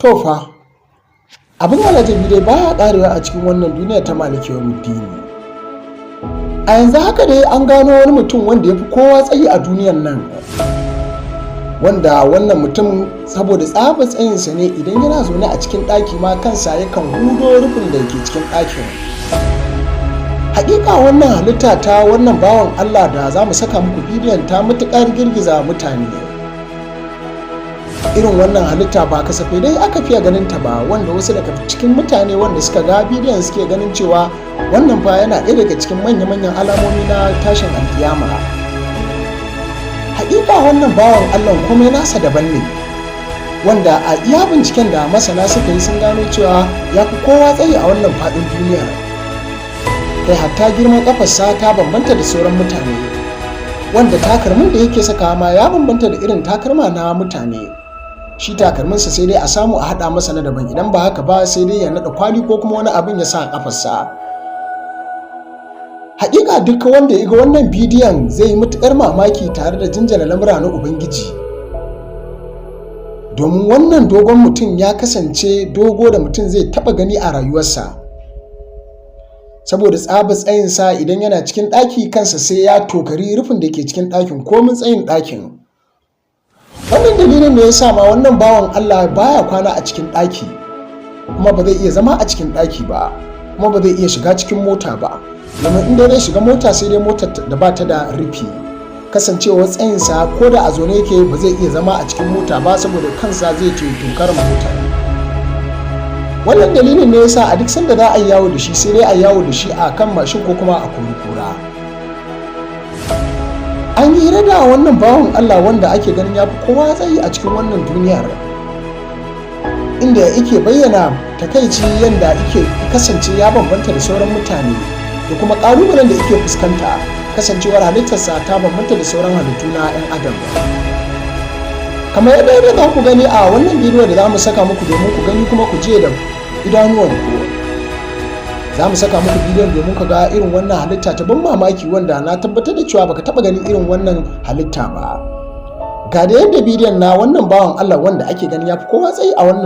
To fa, abin alajabi dai baya karewa a cikin wannan duniya ta maliki yawmiddini. A yanzu haka dai an gano wani mutum wanda ya fi kowa tsayi a duniyan nan, wanda wannan mutum saboda tsabar tsayinsa ne, idan yana zaune a cikin ɗaki ma, kansa yakan hudo rufin da ke cikin ɗakin. Hakika wannan halitta ta wannan bawan Allah da za mu saka muku bidiyon ta matuƙar girgiza mutane. Irin wannan halitta ba kasafai dai aka fiye ganin ta ba, wanda wasu daga cikin mutane wanda suka ga bidiyon suke ganin cewa wannan fa yana ɗaya daga cikin manya-manyan alamomi na tashin alkiyama. Hakika wannan bawan Allah komai nasa daban ne, wanda a iya binciken da masana suka yi sun gano cewa ya fi kowa tsayi a wannan faɗin duniyar. Kai, hatta girman kafarsa ta bambanta da sauran mutane, wanda takalmin da yake sakawa ma ya bambanta da irin takalma na mutane. Shi takalminsa sai dai a samu a haɗa masa na daban, idan ba haka ba sai dai ya naɗa kwali ko kuma wani abin ya sa a kafarsa. Hakika duk wanda ya ga wannan bidiyon zai yi matuƙar mamaki tare da jinjina lamura na Ubangiji, domin wannan dogon mutum ya kasance dogo da mutum zai taɓa gani a rayuwarsa. Saboda tsabar tsayinsa, idan yana cikin ɗaki, kansa sai ya tokari rufin da ke cikin ɗakin, komin tsayin ɗakin. Wannan dalilin ne ya sa ma wannan bawan Allah baya kwana a cikin ɗaki, kuma ba zai iya zama a cikin ɗaki ba, kuma ba zai iya shiga cikin mota ba, domin inda zai shiga mota, sai dai motar da ba ta da rufi. Kasancewar tsayinsa, ko da a zaune yake, ba zai iya zama a cikin mota ba, saboda kansa zai ce tokar motar. Wannan dalilin ne yasa a duk sanda za a yi yawo da shi, sai dai a yawo da shi a kan mashin ko kuma a kori kura. An yi hira da wannan bawan Allah wanda ake ganin ya fi kowa tsayi a cikin wannan duniyar, inda yake bayyana takaici yadda yake kasance ya bambanta da sauran mutane, da kuma ƙalubalen da yake fuskanta kasancewar halittarsa ta bambanta da sauran halittu na 'yan adam. Kamar yadda za ku gani a wannan bidiyo da za mu saka muku domin ku gani kuma ku je da idanuwanku, za mu saka muku bidiyon domin ku ga irin wannan halitta ta ban mamaki, wanda na tabbatar da cewa baka taba ganin irin wannan halitta ba. Ga da yadda bidiyon na wannan bawan Allah wanda ake gani ya fi kowa tsayi a wannan